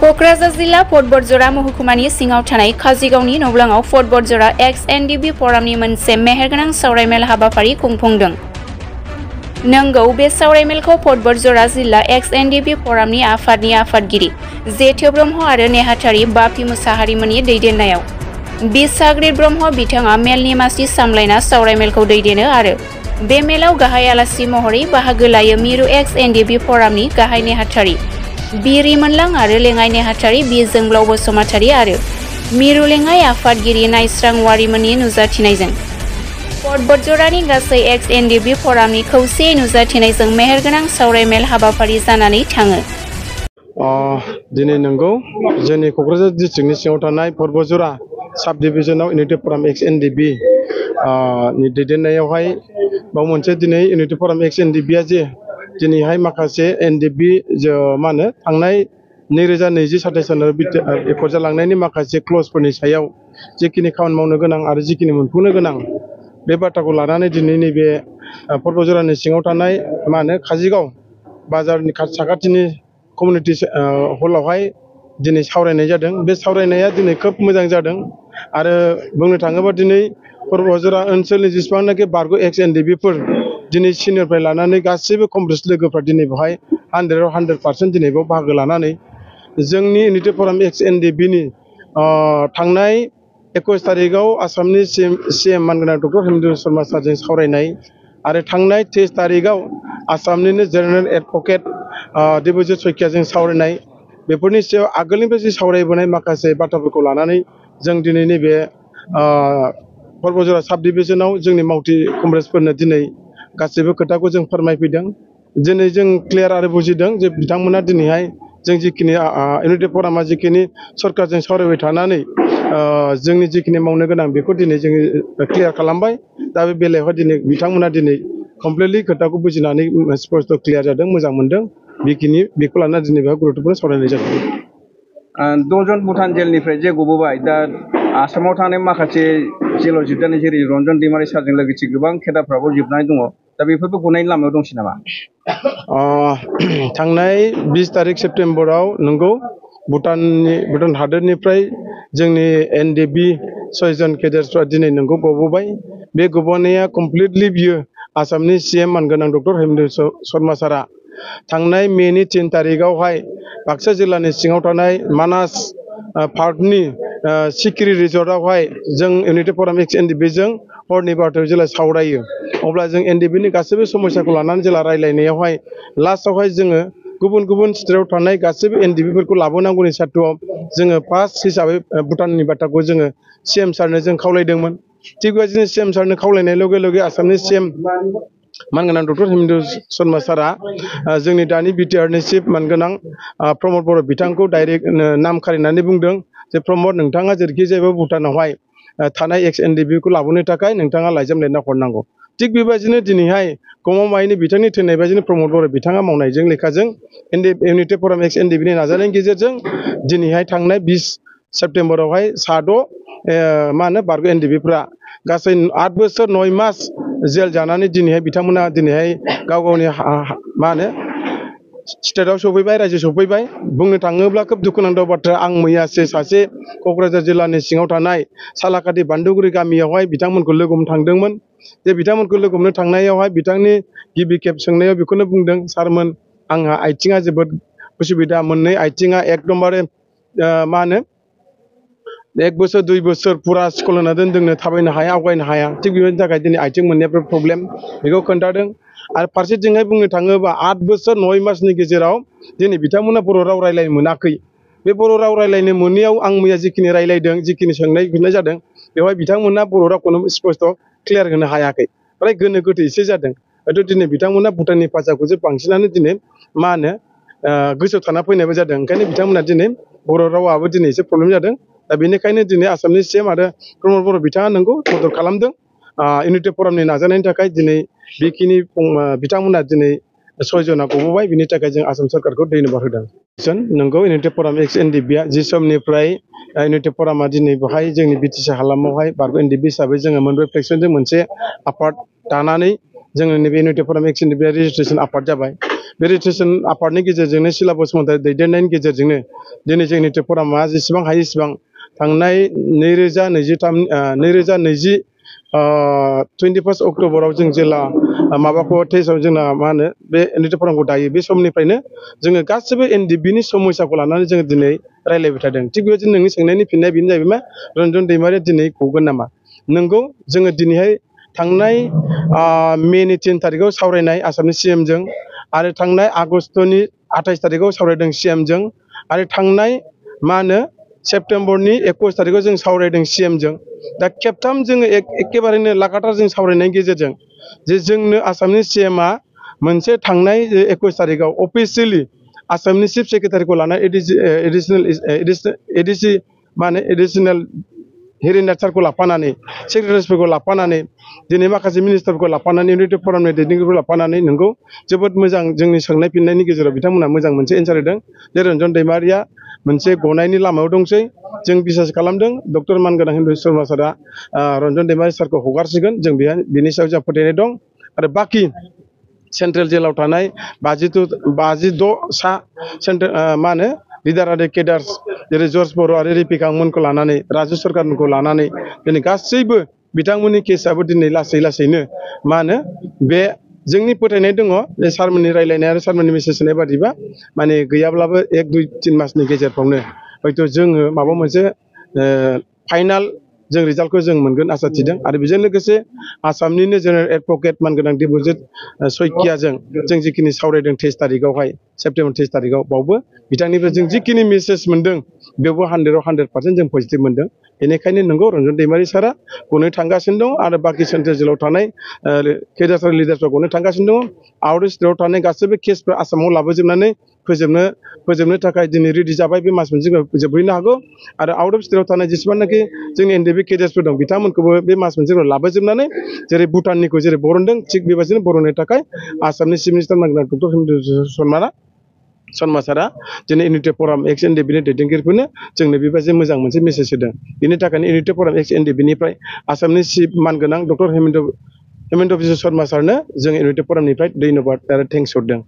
क'क्राझार जिल्ला फर्ट बरजरा महकुमानि सिङाव थानाय काजिगावनि नब्लाङाव फर्ट बरजरा एक्स एनडिबि फरामनि मोनसे मेहेरगोनां सावरायमेल हाबाफारि खुंफुंदों। नंगौ, बे सावरायमेलखौ फर्ट बरजरा जिल्ला एक्स एनडिबि फरामनि आफादनि आफादगिरि जेथो ब्रह्म आरो नेहाथारि बापि मुसाहारिमोननि दैदेननायाव बि साग्रिद ब्रह्म बिथाङा मेलनि मासि सामलायना सावरायमेलखौ दैदेनो आरो बे मेलाव गाहाय आलासि महरै बाहागो लायो मिरु एक्स एनडिबि फरामनि गाहाय नेहाथारि बि रिमोनलां आरो लेङाइ नेहाथारि बि जोंब्लाव बसुमतारी आरो मिरु लेङाइ आफादगिरि नायस्रां वारिमोननि नुजाथिनायजों फर्ट बरजरानि गासै एक्स एनडिबि फरामनि खौसेयै नुजाथिनायजों मेहेरगोनां सावरायमेल हाबाफारि जानानै थाङो। दिनै नंगौ जोंनि क'क्राझार डिस्ट्रिक्टनि सिङाव थानाय फर्ट बरजरा साब डिभिजनाव इउनिटि फराम एक्स एनडिबि नि दैदेननायावहाय बाव मोनसे दिनै इउनिटि फराम एक्स एनडिबिआ जे दिनैहाय माखासे एनडिबि मा होनो थांनाय 2020-27 सानाव एकर्ड जालांनायनि माखासे क्लजफोरनि सायाव जिखिनि खामानि मावनो गोनां आरो जिखिनि मोनफुंनो गोनां बे बाथ्राखौ लानानै दिनै नैबे फर्ट बरजरानि सिङाव थानाय मा होनो काजिगाव बाजारनि साखाथिनि कमिउनिटि हलावहाय दिनै सावरायनाय जादों। बे सावरायनाया दिनै खोब मोजां जादों आरो बुंनो थाङोबा दिनै फर्ट बरजरा ओनसोलनि जेसेबांनाखि बारग' एक्स एनडिबिफोर दिनै सिनियरनिफ्राय लानानै गासैबो कमप्लिट लोगोफ्रा दिनै बेवहाय 100% दिनै बेयाव बाहागो लानानै जोंनि इउनिटि फराम एक्स एनडिबिनि थांनाय 21 तारिखआव आसामनि CM मानगोनां डक्टर हेमन्त शर्मा सारजों सावरायनाय आरो थांनाय 23 तारिखआव आसामनिनो जेनेरेल एडभकेट देबजित सयकियाजों सावरायनाय बेफोरनि सायाव आगोलनिफ्राय जि सावरायबोनाय माखासे बाथ्राफोरखौ लानानै जों दिनै नैबे फर्ट बरजरा साब डिभिजनाव जोंनि मावथि कमरेडसफोरनो दिनै गासैबो खोथाखौ जों फोरमायफैदों। दिनै जों क्लियार आरो बुजिदों जे बिथांमोना दिनैहाय जों जिखिनि इउनिटि फरामा जिखिनि सरकारजों सावरायबाय थानानै जोंनि जिखिनि मावनो गोनां बेखौ दिनै जों क्लियार खालामबाय। दा बे बेलायावहाय दिनै बिथांमोना दिनै कमप्लिटलि खोथाखौ बुजिनानै स्पष्ट क्लियार जादों, मोजां मोनदों। बेखौ लानानै दिनै बेयाव गुरुत्तपुर्ण सावरायनाय जादों। 10 जन भुटान जेलनिफ्राय जे गबोबाय, दा आसामाव थानाय माखासे जेलाव जोबजानाय जेरै रन्जन दैमारि सारजों लोगोसे गोबां केडारफ्राबो जोबनानै दङ। दा बेफोरबो गनायनि लामायाव दंसै नामा? थांनाय 20 तारिख सेप्तेम्बराव नंगौ भुटान हादोरनिफ्राय जोंनि एनडिबि 6 जन केडेट्सफ्रा दिनै नंगौ गबोबाय। बे गबोनाया कमप्लिटलि बियो आसामनि CM मानगोनां डक्टर हेमन्त शर्मा सारा थांनाय मेनि 3 तारिखआवहाय बाक्सा जिल्लानि सिङाव थानाय मानास पार्कनि सिकिरि रिजर्टआवहाय जों इउनिटि फराम एक्स एनडिबिजों हरनि 12 जेला सावरायो अब्ला जों एनडिबिनि गासैबो समस्याखौ लानानै जेला रायलायनायावहाय लास्टआवहाय जोङो गुबुन गुबुन स्टेटआव थानाय गासैबो एनडिबिफोरखौ लाबोनांगौनि सार्तआव जोङो फार्स्ट हिसाबै भुटाननि बाथ्राखौ जोङो CM सारनो जों खावलायदोंमोन। थिग बेबायदिनो CM सारनो खावलायनाय लगे लगे आसामनि CM मानगोनां डक्टर हेमन्त शर्मा सारा जोंनि दानि बिटिआरनि चिफ मानगोनां प्रमद बर' बिथांखौ डाइरेक्ट नाम खारिनानै बुंदों जे प्रमद, नोंथाङा जेरैखि जाया भुटानावहाय थानाय एक्स एनडिबिखौ लाबोनो थाखाय नोंथाङा लाइजाम लिरना हरनांगौ। थिग बेबायदिनो दिनैहाय गमामायैनो बिथांनि थोननाय बायदिनो प्रमद बर' बिथाङा मावनायजों लेखाजों इउनिटि फराम एक्स एनडिबिनि नाजानायनि गेजेरजों दिनैहाय थांनाय 20 सेप्तेम्बरावहाय 6 मा होनो बारग' एनडिबिफ्रा गासै 8 बोसोर 9 मास जेल जानानै दिनैहाय बिथांमोना दिनैहाय गाव गावनि मा होनो स्टेटआव सफैबाय, रायजो सफैबाय। बुंनो थाङोब्ला खोब दुखुनांथाव बाथ्रा, आं मैयासो सासे क'क्राझार जिल्लानि सिङाव थानाय सालाकाटि बान्दुगुरि गामियावहाय बिथांमोनखौ लोगो हमनो थांदोंमोन। जे बिथांमोनखौ लोगो हमनो थांनायावहाय बिथांनि गिबि खेब सोंनायाव बेखौनो बुंदों, सारमोन आंहा आथिङा जोबोद उसुबिदा, मोननै आथिङा एकदमबारे मा होनो 1 बोसोर 2 बोसोर फुरा स्कुल होना दोनदोंनो, थाबायनो हाया, आवगायनो हाया। थिग बेबायदिनि थाखाय दिनै आथिं मोननायफ्रा प्रब्लेम, बेखौ खोन्थादों। आरो फारसेथिंहाय बुंनो थाङोबा 8 बोसोर 9 मासनि गेजेराव दिनै बिथांमोना बर' राव रायलायनो मोनाखै। बे बर' राव रायलायनो मोनैयाव आं मैया जिखिनि रायलायदों, जिखिनि सोंनाय फिननाय जादों, बेवहाय बिथांमोना बर' रावखौनो स्पष्ट क्लियार होनो हायाखै। फ्राय गोनो गोथो एसे जादों। हयथ' दिनै बिथांमोना भुटाननि भाषाखौसो बांसिनानो दिनै मा होनो गोसोआव थाना फैनायबो जादों। ओंखायनो बिथांमोना दिनै बर' रावाबो दिनै एसे प्रब्लेम जादों। दा बेनिखायनो दिनै आसामनि CM आरो प्रमद बर' बिथाङा नंगौ मदद खालामदों। इउनिटि फरामनि नाजानायनि थाखाय दिनै बेखिनि बिथांमोना दिनै 6 जना गबोबाय। बिनि थाखाय जों आसाम सरकारखौ धन्यबाद होदों। नंगौ, इउनिटि फराम एक्स एनडिबिआ जि समनिफ्राय इउनिटि फरामा दिनै बेवहाय जोंनि बिटिसि हालामावहाय बारग' एनडिबि हिसाबै जोङो मोनब्रै फ्रेक्सनजों मोनसे आफाद दानानै जोङो नैबे इउनिटि फराम एक्स एनडिबिआ रेजिस्ट्रेसन आफाद जाबाय। बे रिटेसन आफादनि गेजेरजोंनो सिलेबास महरै दैदेननायनि गेजेरजोंनो दिनै जोंनि फरामा जेसेबां हायो एसेबां थांनाय 2020 21 अक्ट'बराव जों जेला माबाखौ टेस्टआव जोंना मा होनो बे एनडिबि फरामखौ दायो बे समनिफ्रायनो जोङो गासिबो एनडिबिनि समस्याखौ लानानै जोङो दिनै रायलायबाय थादों थिग बेबायदिनो नोंनि सोंनायनि फिननाया बेनो जाहैबाय मा रन्जन दैमारिया दिनै गगोन नामा नंगौ जोङो दिनैहाय थांनाय मेनि 3 तारिखआव सावरायनाय आसामनि सीएमजों आरो थांनाय आगस्टनि 28 तारिखआव सावरायदों सीएमजों आरो थांनाय मा होनो सेप्तेम्बरनि 21 तारिखआव जों सावरायदों सीएमजों दा खेबथाम जोङो एखेबारेनो लागातार जों सावरायनायनि गेजेरजों जे जोंनो आसामनि सीएमआ मोनसे थांनाय 21 तारिखआव अफिसियेलि आसामनि चिफ सेक्रेटारिखौ लाना एडिसि मा होनो एडिसनेल हेरिनाथ सारखौ लाफानानै सेक्रेटारिसफोरखौ लाफानानै दिनै माखासे मिनिस्टारफोरखौ लाफानानै इउनिटि फरामनि दैदेनगिरिफोरखौ लाफानानै नंगौ जोबोद मोजां जोंनि सोंनाय फिननायनि गेजेराव बिथांमोना मोजां मोनसे एन्सार होदों जे रन्जन दैमारिया मोनसे गनायनि लामायाव दंसै जों बिसास खालामदों डक्टर मानगोनां हिमन्त शर्मा सारा रन्जन दैमारि सारखौ हगारसिगोन जों बिनि सायाव जोंहा फोथायनाय दं आरो बाखि सेन्ट्रेल जेलाव थानाय 56 सा सेन्ट्रेल मा होनो लिडार आरो केडार्स जेरै जर्ज बर' आरो रिपिका मोनखौ लानानै राजु सरकारखौ लानानै दिनै गासैबो बिथांमोननि केसआबो दिनै लासै लासैनो मा होनो बे जोंनि फोथायनाय दङ जे सारमोननि रायलायनाय आरो सारमोननि मेसेज होनाय बादिबा माने गैयाब्लाबो 1-2-3 मासनि गेजेरफ्रावनो हयथ' जोङो माबा मोनसे फाइनाल जों रिजाल्टखौ जों मोनगोन आसा थिदों आरो बेजों लोगोसे आसामनिनो जेनेरेल एडभकेट मानगोनां दिब्यजित सयकियाजों जों जिखिनि सावरायदों 23 तारिखआवहाय सेप्तेम्बर 23 तारिखआव बावबो बिथांनिफ्राय जों जिखिनि मेसेज मोनदों बेवबो 100% जों पजिटिभ मोनदों बेनिखायनो नंगौ रन्जन दैमारि सारा गनो थांगासिनो दं आरो बाखि सेन्ट्रेल जेलाव थानाय केडार्स आरो लिडार्सफ्रा गनो थांगासिनो दं आउट स्टेटआव थानाय गासैबो केसफ्रा आसामाव लाबोजोबनानै फोजोबनो थाखाय दिनै रेडि जाबाय बे मास मोनसे जोबहैनो हागौ आरो आउट अफ स्टेटआव थानाय जेसेबांनाखि जोंनि एनडिबि केडार्सफोर दं बिथांमोनखौबो बे मास मोनसे लाबोजोबनानै जेरै भुटाननिखौ जेरै बरनदों थिग बेबायदिनो बरननो थाखाय आसामनि चिफ मिनिस्टार मानगोनां डक्टर हिमन्त शर्मा सारा दिनै इउनिटि फराम एक्स एनडिबिनि दैदेनगिरिफोरनो जोंनो बेबायदि मोजां मोनसे मेसेज होदों बेनि थाखायनो इउनिटि फराम एक्स एनडिबिनिफ्राय आसामनि चिफ मानगोनां डक्टर हिमन्त बिश्व शर्मा सारनो जों इउनिटि फरामनिफ्राय धन्यबाद आरो थेंक्स हरदों।